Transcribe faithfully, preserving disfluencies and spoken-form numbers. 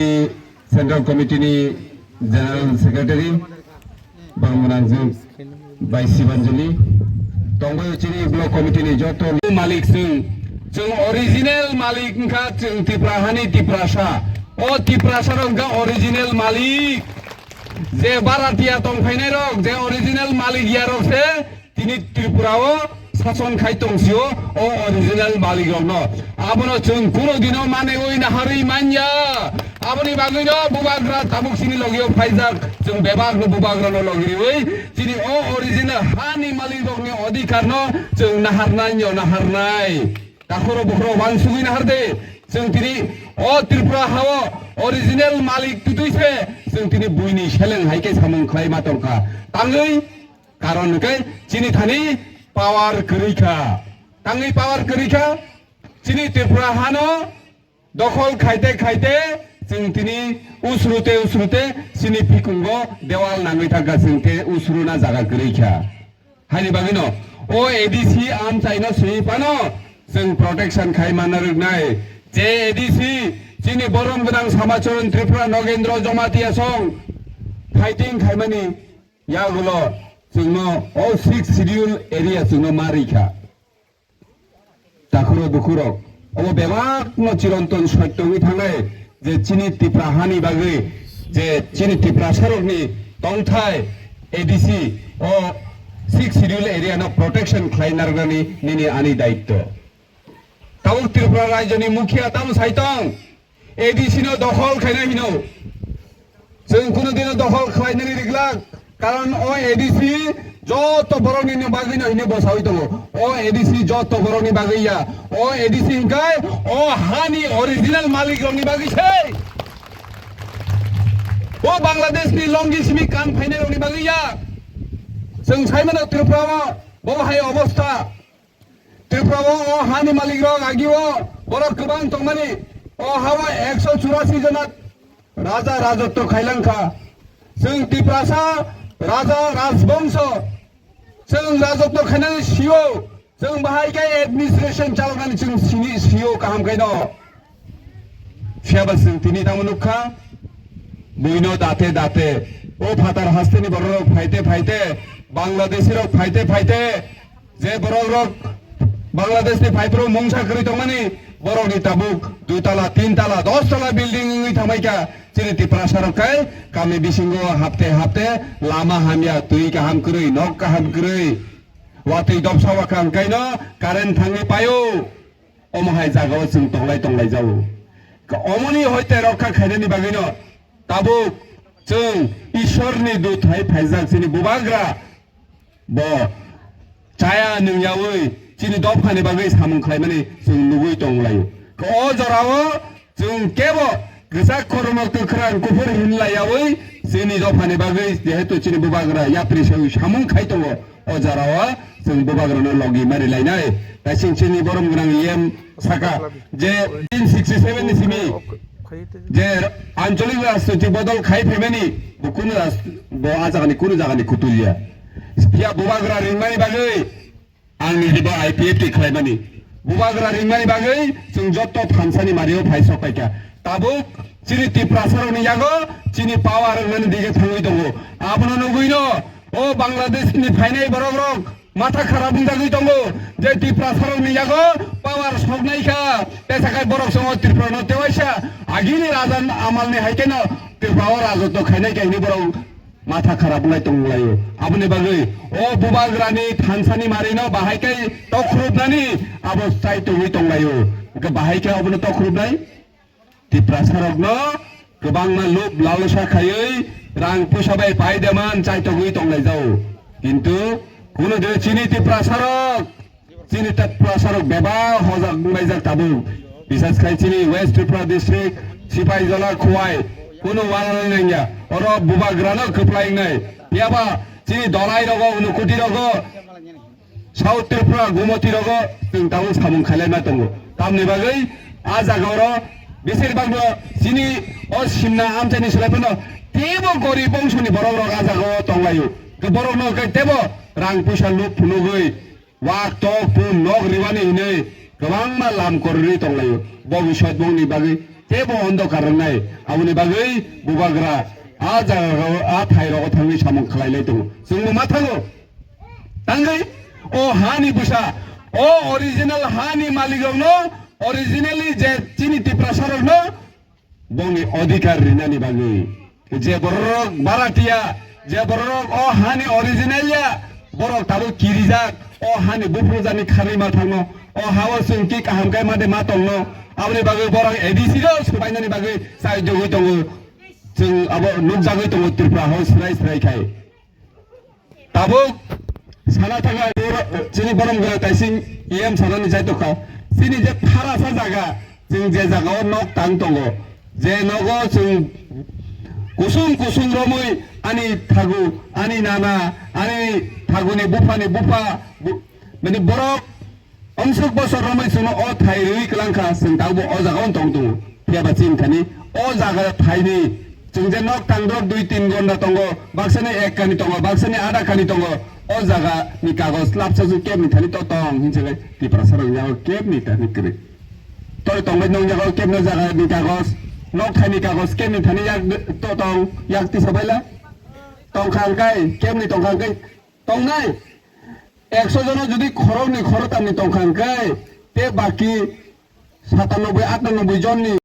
Central Committee ni General Secretary, Bangmana Jung Bai Sibanjali, tongbai chini Block Committee ni joto malik chwng, chwng original malik wngkha chwng Tipra hani Tiprasa. O Tiprasa rok wngkha original malik. Je Bharatiya tongphainai rok, je original malik ya rok se, tini Tripura o sason khai tong sio o original malik rok no. Abono chwng kuno dino mane oi naharwi manya. Aboni bagwi no bubagra tabuk chini logio phaijak, chwng bebak no bubagra no logiriwi chini o original hani malik rok ni odhikar no chwng naharnai no naharnai. Takhoro bukhoro wansugwi naharde, chwng tini o Tripura hao original malik twtwi se chwng tini buini seleng hai khe samung khlai ma tongkha. Tangwi karon hwnkhe chini thani power kwrwi kha. Tangwi power kwrwi kha, chini Tripura hano dokhol khaite khaite chwng tini usrute usrute chini phikungo dewal nangwi thangkha, chwng khe usruna jaga kwrwi kha. Haini bagwino o A D C amchaino swi phano chwng protection khai manna rwknai. Je A D C chini borom gwnang Samacharan Tripura Nogendra Jamatia song fighting khaimani yagulo chwngno o sixth schedule area chwngno ma rikha. Takhuro bukhurok, obo bebakno chironton sotto wngwi thangnai je chini Tipra hani bagwi, je chini Tiprasarokni tongthai A D C o sixth schedule area no protection khlai narwknani nini ani daitto. Tabuk Tripura rajyoni mukhiya tamo sai tong? A D C no dokhol khaina hino. Chwng kunu dino dokhol khlainani riglak. Karon o A D C joto borokni no bagwi no hino bwsawi tongo. O A D C joto borokni bagwi ya. O A D C hwnkhe o hani original malik rokni bagwi se. O Bangladesh ni longi simi kan phainai rokni bagwi ya. Chwng sai mano Tripura o bo hai obostha. Tripura o, o hani malik rok agi o borok kwbang tongmani, o ha o ekso churasi jona raja rajotto khailangkha. Chwng Tiprasa raja rajbongso, chwng rajotto khainani sio, chwng bahai khe administration chaloknani chwng sini sio kaham khaino. Phiya ba chwng tini tamo nukha, buino date date, o phatar hasteni bororok phaite phaite, Bangladeshi rok phaite phaite, je borok rok Bangladesh ni phaiphuru mungsa kwrwi tongmani, borok ni tabuk dui tala, tin tala, dos tala building wngwi thangbai kha, chini Tiprasa rok khai kami bisingo hapte hapte lama hamya, twi kaham kwrwi, nok kaham kwrwi, watwi dopsa wakha hwnkhaino current thangwi paio. Omo hai jagao chwng tonglai tonglai jago. Ka-, omoni hoite rokha khainani bagwino tabuk chwng Ishorni dut hai phaijak chini bubagra bo chaya nwngyaui chini dophani bagwi samung khlaimani chwng nugui tonglaio. Ka-, o jorao chwng kebo kwchak kormo kwkhrang kuphur hinlaiyaui chini dophani bagwi jehetu chini bubagra yapri saui samung khai tongo. O jora o chwng bubagrano logi mari lainai. Taising chini borom gwnang E M saka je nineteen sixty seven ni simi je ancholik rajnitik bodol khai phaimani bo kunu raj-, bo a jagani kunu jagani kutuliya. Phiya bubagra ringmani bagwi ang nini bo I P F T khlaimani. Bubagra ringmani bagwi chwng jotto thansani mario phai sok paikha. Tabuk chini Tiprasarokni yago chini power rwnani dige thangwi tongo. Abono nugwino o Bangladesh ni phainai borok rok matha kharap wngjagwi tongo je Tiprasarokni yago power soknai kha. Tesakhai borok songo Tripura no tewaisa agini raja amal ni hai khe no Tripura o rajotto khainai kha hini borok matha kharap wnglai tonglaio. Aboni bagwi o bubagrani thansani marino bahai khe tokhorupnani abo chai tongwi tonglaio. Hwnkhe bahai khe abono tokhorupnai Tiprasarokno kwbangma lob lalosa khaiwi rang puisa bai pai deman chai tongwi tonglaijao. Kintu kuno de chini Tiprasarok Chini Tiprasarok bebak hojak wnglaijak tabuk. Bisas khai chini West Tripura District, Sipaijala, Khowai, kunu uanani nangya. Oro bubagrano kwplai wngnai. Phiyaba chini Dolai rogo, Unakoti rogo, South Tripura, Gumoti rogo, chwng tabuk samung khailaima tongo. Tamni bagwi a jaga oro besir bagno chini o simna amchaini swlai phano teibo gorib bongsoni borok rok a jaga o tonglaio. Borok no khe teibo rang puisa luk phunugwi Wak tok pun nok riwani hinwi kwbangma lam kwrwrwi tonglaio. Bo biswt bongni bagwi Tebo ondokar wngnai, aboni bagwi bubagra a jaga, a thai rogo thangwi samung khlai lai tongo. Chwngbo ma thango. Tangwi o hani bwsa, o original hani malik rokno, originally je chini Tiprasa rokno bongni odhikar rinani bagwi. Je borok baratia, je borok o hani original ya, borok tabuk kirijak, o hani buphurjani kharwi ma thangno, o hao chwng ki kaham kai ma de ma tongno, aboni bagwi borok A D C rok swbainani bagwi chai jogwi tongo, chwng abo nukjagwi tongo Tripura hao srai srai khai. Tabuk sana thangkha, chini borom gwnang taising E M sanani jai tokha. Chini je pharasa jaga, chwng je jagao nok tang tongo, je nogo chwng kusung kusung romwi ani thagu, ani nana, ani thaguni buphani bupha, bu-, bini borok Amsuk bosor romwi chwngno o thai rwui kwlangkha, chwng tabukbo o jagao tong tongo. Phiyaba chini thani o jaga thaini chwng je nok tangdok dui tin gonda tongo, baksani ek kani tongo, baksani ada kani tongo, o jaga ni kagoj lapsa su kebni thani to tong hinse lai Tiprasa rok yago kebni thani kwrwi. Toi tongbai nong yago kebno jaga ni kagoj, nok thaini kagoj kebni thani yak to tong, yak tisa baila tongkha hwnkhe, kebni tongkha hwnkhe tongnai. Ekso jono jodi khoroknwi khorotamni tongkha hwnkhe, te baki satanoboi atanoboi jonni